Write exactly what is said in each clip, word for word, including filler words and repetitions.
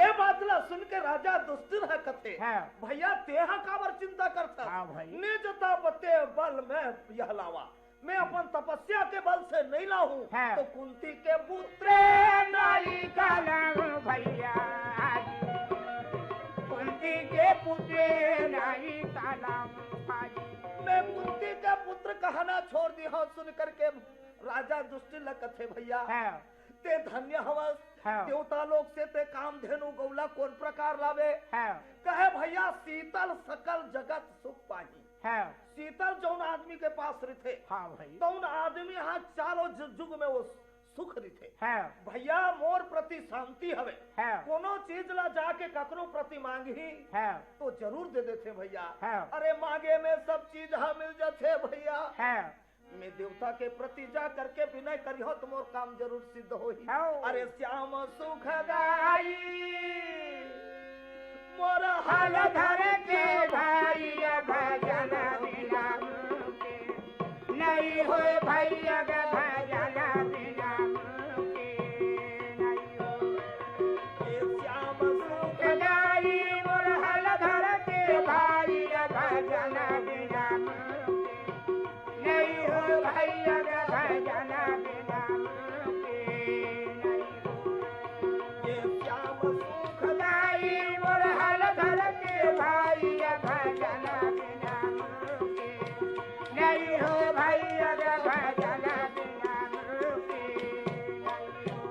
ये बात ला सुन के राजा युधिष्ठिर ह कथे, हाँ। भैया, तेहा काबर चिंता करथस? हाँ भाई। निज तप ते बल में यह लावा, मैं अपन तपस्या के बल से नहीं लाहूं, हाँ। तो कुंती के पुत्र नहीं कहलाऊं भैया, कुंती के पुत्र नहीं कहलाऊं भाई। मैं कुंती के पुत्र कहना छोड़ दिया हूं। सुन करके राजा युधिष्ठिर ल कथे, भैया, हाँ। ते धन्य हवस, हाँ। देवता लोक से ते कामधेनु गौला कोन प्रकार लावे? हाँ। कहे, भैया, शीतल सकल जगत सुख पाही। हाँ। शीतल जौन आदमी के पास रहिथे, हाँ भाई। तौन आदमी हा चारों जु-, जुग में वो सुख रहिथे। हाँ। भैया, मोर प्रति शांति हवे। हाँ। कोनो चीज ला जाके ककरो प्रति मांगही, हाँ। तो जरूर दे देथे भैया। हाँ। अरे, मांगे में सब चीज हा मिल जाथे भैया। हाँ। मैं देवता के प्रति जा करके विनय करिहो तो मोर काम जरूर सिद्ध होही। हौ। अरे श्याम सुखदाई मोर हाल धर के भाई, भजन बिना मुके नहीं होय भैया, भजन बिना मुके नहीं होय। ए श्याम सुखदाई मोर हाल धर के भाई, भजन बिना मुके नहीं हो भैया ग भजन बिना मुके नहीं हो। ये श्याम सुखदाई मोर हाल धर के भाई ग भजन बिना मुके नहीं हो भैया ग भजन बिना मुके नहीं हो।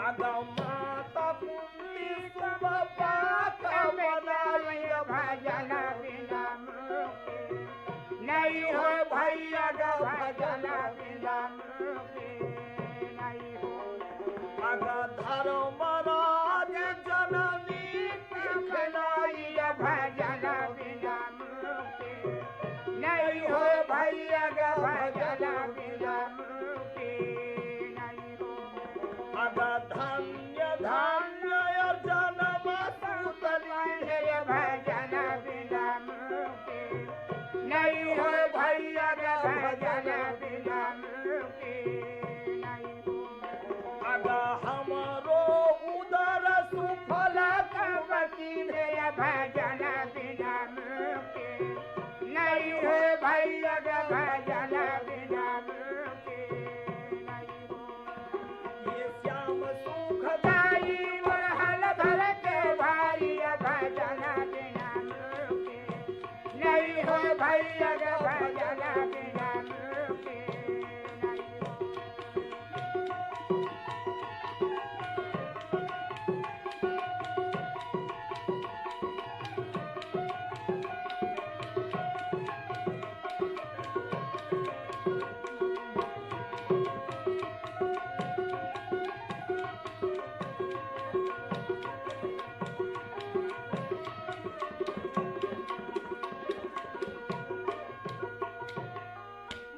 अगम माता कुंती सुभ पाक बनाई भजन बिना मुके नहीं हो भैया ग भजन बिना मुके नहीं हो। अग धर्मराज जननी पिखलाई भजन बिना मुके नहीं हो भैया ग भजन बिना मुके नहीं हो। अग धन्य धन्य जनम सुतली हे भजन बिना मुके नहीं हो भैया ग भजन बिना मुके नहीं हो। अग हमरो उदर सुफल कब कीन्हे भजन बिना मुके नहीं हो भैया ग भजन बिना मुके नहीं हो। ये श्याम सुखदाई मोर हाल धर के भाई भजन बिना मुके नहीं हो भैया ग भजन बिना मुके नहीं हो।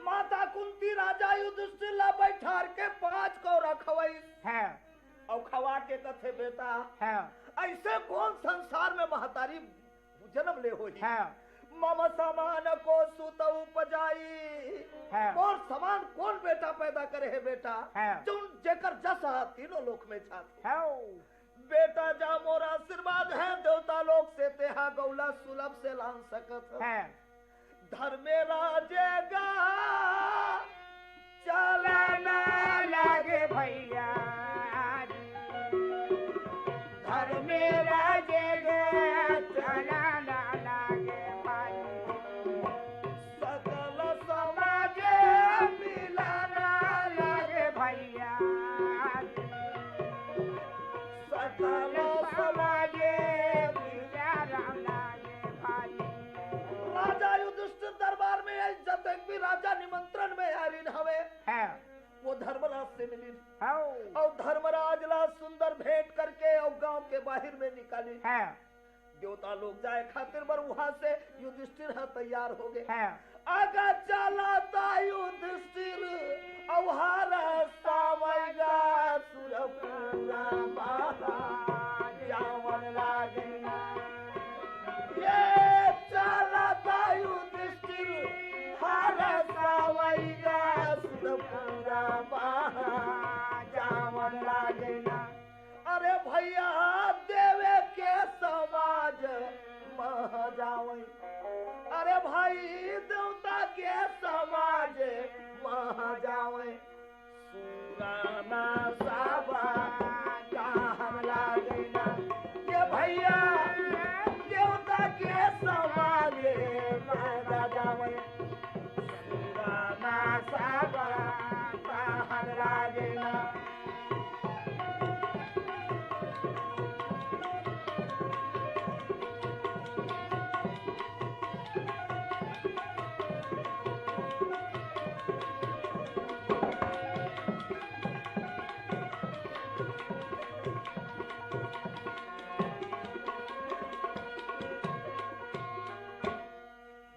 माता कुंती राजा युधिष्ठिर ला बैठार के पांच कौरा खवाई। हाँ। अउ खवा के कथे, बेटा, हाँ। ऐसे कोन संसार में महतारी जनम ले होही? हाँ। मम समान को सुत उपजाई। हाँ। मोर समान कोन बेटा पैदा करे हे बेटा? हाँ। जौन जेकर जस हा तीनों लोक में छात हे। हाँ। बेटा जा मोर आशीर्वाद हे, देवता लोक से तेहा गौला सुलभ से लान सकत हे। हाँ। धर्मे राजे गा चलना लागे भैया, धर्मे राजे गा चलना लागे भाई, सकल समाजे मिलना लागे भैया, सकल समाजे मिलना लागे भाई। राजा युधिष्ठिर दरबार में आई, जतेक भी राजा निमंत्रण में आरिन हवे, हाँ। वो धर्मराज से मिलिन। हाँ। अउ धर्मराज ला सुंदर भेंट करके अउ गांव के बाहिर में निकालिन। हाँ। देवता लोक जाए खातिर बर उहां से युधिष्ठिर ह तैयार हो गे। हाँ। अगा चलत युधिष्ठिर अउ हर सावैगा सुरपुरा महाराज जावन लागे। ये चलत युधिष्ठिर हर सावैगा सुरपुरा महाराज। अरे भैया, देवे के समाज म जावई। अरे भाई, देवता के समाज म जावई। सुराना साबा कहन लागे ना, ये भैया, देवता के समाज म जावई। सुराना साबा कहन लागे ना।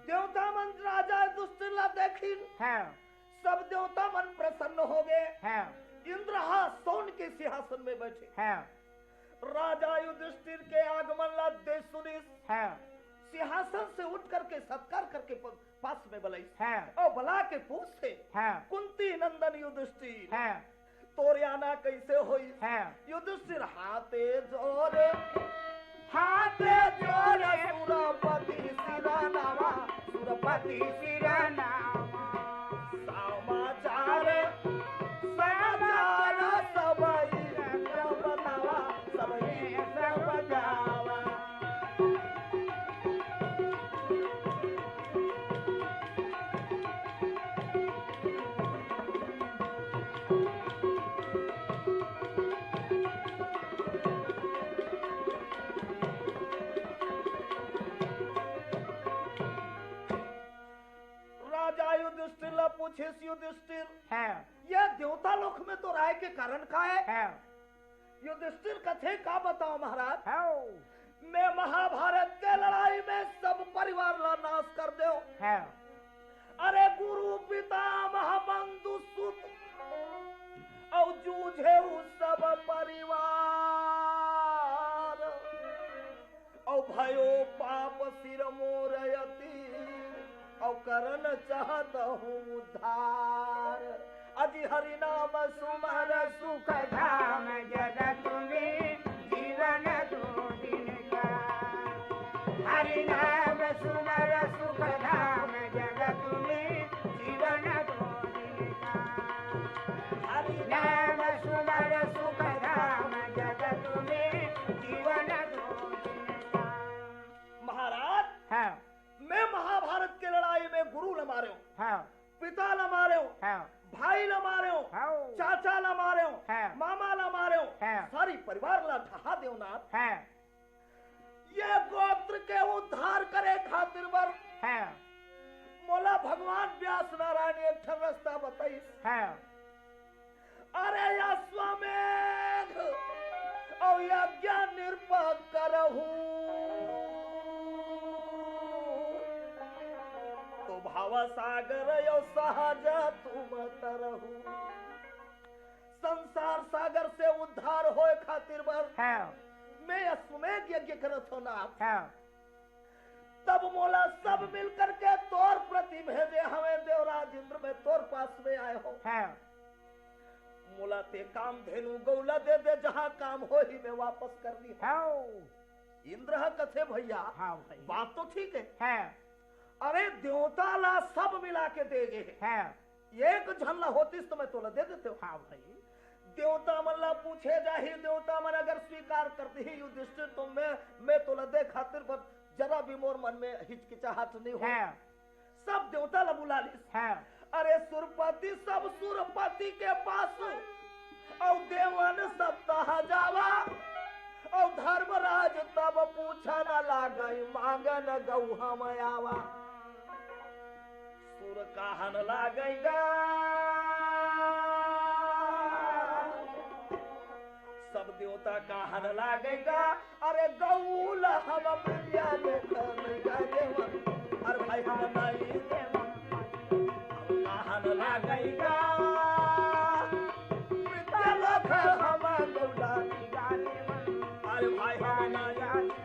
देवता मन राजा युधिष्ठिर ला देखिन। हाँ। सब देवता मन प्रसन्न हो गए। हाँ। इंद्र हा सोन के सिंहासन में बैठे। हाँ। राजा युधिष्ठिर के आगमन ला दे सुनिस। हाँ। सिंहासन से उठ करके सत्कार करके प-, पास में बलाइस। हाँ। और बला के पूछे, हाँ। कुंती नंदन युधिष्ठिर, हाँ। तोर आना कैसे होई? हाँ। युधिष्ठिर हाथे जोरे, हाथे जोरे सुरपति सिरनावा, सुरपति सिरनावा। समाचार, समाचार सबई बतावा, सबई बतावा। राजा युधिष्ठिर ला पूछिस, युधिष्ठिर, हाँ। ये देवता लोक में तोर आय के कारण का है? हाँ। युधिष्ठिर कथे, का बताओ महाराज? हाँ। मैं महाभारत के लड़ाई में सब परिवार ला नाश कर देव। हाँ। अरे गुरु पितामह बंधु सुत अउ जूझे उ सब परिवार। अउ भयो पाप सिर मोर अति, अउ करन चाहत हूँ उद्धार। अजी हरि नाम सुमर सुख धाम जगत में, जीवन दो दिन का। हरि नाम सुमर सुख धाम जगत में, जीवन दो दिन का। हरि नाम सुमर सुख धाम जगत में, जीवन दो दिन का। महाराज, हाँ। मैं महाभारत के लड़ाई में गुरु ल मारेंव, हाँ। पिता ल मारेंव, हाँ। भाई ल मारेंव, हाँ। चाचा ल मारेंव, हाँ। मामा ल मारेंव, हाँ। सारी परिवार ल ढहा देंव ना। हाँ। ये गोत्र के उद्धार करे खातिर बर, हाँ। मोला भगवान व्यास नारायण एक ठन रस्ता बताइस। हाँ। अरे अश्वमेघ अउ यज्ञ नृप करहु, तो भव सागर अउ सहज तुम तरहु। संसार सागर से उद्धार होय खातिर बर, हाँ। मैं अश्वमेघ यज्ञ करत हंव ना। हाँ। तब मोला सब मिल करके तोर प्रति भेजे हवे देवराज इंद्र, मैं तोर पास में आय हंव। हाँ। मोला ते कामधेनु गऊ ला दे दे, जहाँ काम होही मैं वापस कर ली। हाँ। इंद्र ह कथे भैया, हाँ भाई। बात तो ठीक है। हाँ। अरे देवता ला सब मिला के दे गे हे। हाँ। एक झन ला होतिस तो मैं तोला दे देतेंव। हाँ भाई। देवता मन ला पूछे जाही, देवता मन अगर स्वीकार कर दिही युधिष्ठिर, तो मैं, मैं तोला दे खातिर बर जरा भी मोर मन में हिचकिचाहट नहीं होय। हाँ। सब देवता ला बुला लिस। हाँ। अरे सुरपति सब सुरपति के पास, अउ देवन सब तहाँ जावा, अउ धर्मराज तब पूछन लागय, मांगन गऊ हम आवा। सुर कहन लागय गा, सब देवता कहन लागय गा, अरे गऊ ला हम प्रीतिया देथन गा देवन, अरे भाई हम नहीं देवन। कहन लागय गा, प्रीतिया देथन हम गऊ ला, अरे भाई हम नहीं देवन।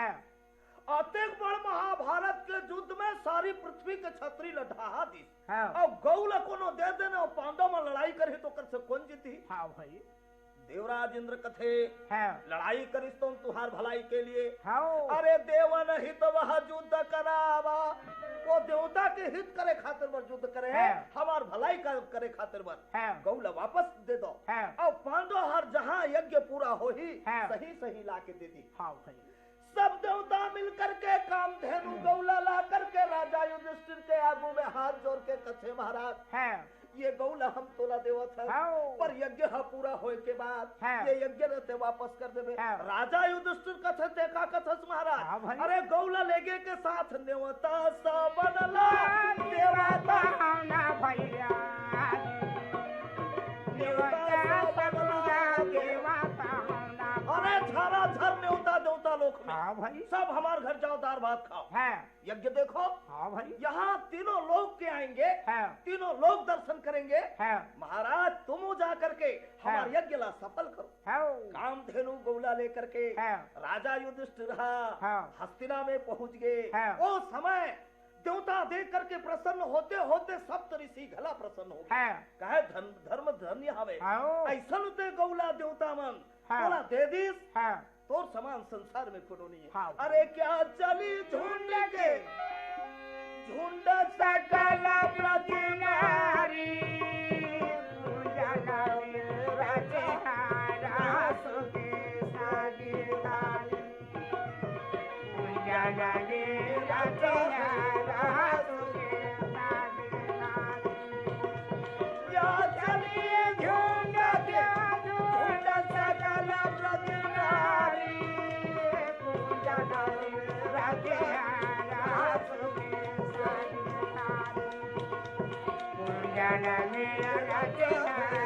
हाँ। अतेक बड़ महाभारत के युद्ध में सारी पृथ्वी के छतरी ल ढहा दिस। हाँ। अउ गऊ ल कोनो दे देना, अउ पांडव मन लड़ाई करही तो ओकर से कोन जीतही? हाँ भाई। देवराज इंद्र कथे, हाँ। लड़ाई करिस तो तुहार भलाई के लिए। हाँ। अरे देवन हित वह युद्ध करावा, वो देवता के हित करे खातिर बर युद्ध करे हे, हाँ। हमार भलाई का करे खातिर बर। हाँ। गऊ ल वापस दे दो। हाँ। अउ पांडव हर जहाँ यज्ञ पूरा होही, हाँ। सही सही ला के दे दी। हाँ भाई। सब देवता मिल करके कामधेनु गऊ ल ला करके राजा युधिष्ठिर के आगू में हाथ जोर के कथे, महाराज, हाँ। ये गऊ ल हम तोला देवत हन, हाँ। पर यज्ञ ह पूरा होए के बाद हाँ। ये यज्ञ ल ते वापस कर देबे। हाँ। राजा युधिष्ठिर कथे, ते का कथस महाराज? हाँ भाई। अरे गऊ ल लेगे के साथ नेवता सा बनला देवता। ना भैया, नेवता सा बनला देवता। अरे झरा झर नेवता देवता लोक में। हाँ भाई। सब हमार घर जाओ, दार भात खाओ। हाँ। यज्ञ देखो। हाँ भाई। यहाँ तीनों लोक के आएंगे, हाँ। तीनों लोक दर्शन करेंगे। हाँ। महाराज तुम जा करके हमार हाँ। यज्ञ ला सफल करो। हाँ। कामधेनु गऊ ल लेकर के हाँ। राजा युधिष्ठिर ह हाँ। हस्तिना में पहुंच गए। हाँ। ओ समय देवता देख करके प्रसन्न होते होते सप्त ऋषि घला प्रसन्न हो गए। हाँ। कहे धन-, धर्म धन्य हवे। हाँ। ऐसन ते गऊ ल देवता मन हाँ। तोला दे दिस। हाँ। तोर समान संसार में कोनो नहीं है। हाँ। अरे क्या चली झुंड के, झुंड सकल ब्रज नारी, झुंड रचहारा सुखी सागी धारी। झुंड रचहारा सुखी सागी धारी। या चली झुंड के झुंड सकल ब्रज नारी, कुंजन में रचहारा सुखी सागी धारी। कुंजन में रचहारा